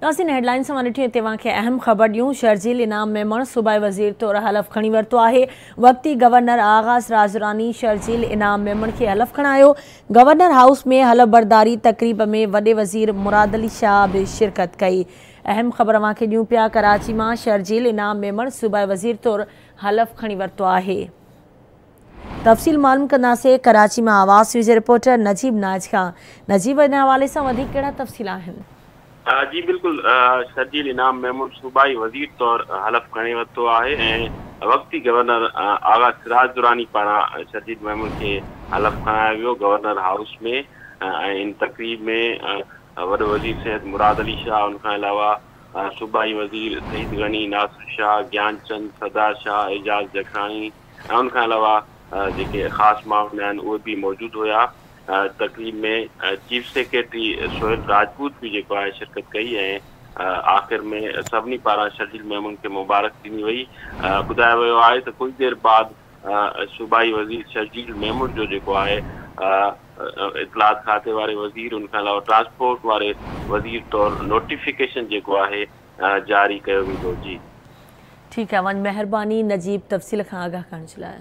ناظرين هيڊلائنز اوهان ڏٺيون هتي اوهان کي اهم خبر ڏيون شرجيل انعام ميمڻ صوبائي وزير طور حلف کڻي ورتو آهي وقتي گورنر آغا سراج دراني شرجيل انعام ميمڻ کي حلف کڻايو گورنر هائوس ۾ حلف برداري تقريب ۾ وڏي وزير مراد علي شاهه به شرڪت ڪئي اهم خبر اوهان کي ڏيون پيا ڪراچي مان شرجيل انعام ميمڻ صوبائي وزير طور حلف کڻي ورتو آهي تفصيل معلوم ڪنداسين ڪراچي مان آواز نيوز جي رپورٽر نجيب ناز کان نجيب ان حوالي سان وڌيڪ ڪهڙا تفصيل آهن. جي بلڪل شرجيل انعام ميمڻ صوبائي وزير طور حلف کڻي ورتو آهي ۽ وقتي گورنر آغا سراج دراني پاران شرجيل ميمڻ کي حلف کڻايو ويو گورنر هائوس ۾ ۽ ان تقريب ۾ وڏو وزير سيد مراد علي شاهه ان کان علاوه صوبائي وزير سعيد غني، ناصر شاهه، گيان چند، سردار شاهه، اعجاز جکراڻي ۽ ان کان علاوه جيڪي خاص معاون آهن اهي به موجود هيا. تقريب ۾ چيف سيڪريٽري سهيل راجپوت به جيڪو آهي شرڪت ڪئي ۽ آخر ۾ سڀني پاران شرجيل ميمڻ کي مبارڪ ڏني وئي. ٻڌايو ويو آهي ته ڪجهه دير بعد صوبائي وزير شرجيل ميمڻ جو جيڪو آهي اطلاعات کاتي واري وزير ان کان علاوه ٽرانسپورٽ واري وزير طور نوٽيفڪيشن جيڪو آهي جاري ڪيو ويندو. جي. ٺيڪ آهي اوهان جي مهرباني نجيب تفصيل کان آگاهه ڪرڻ جي لاء.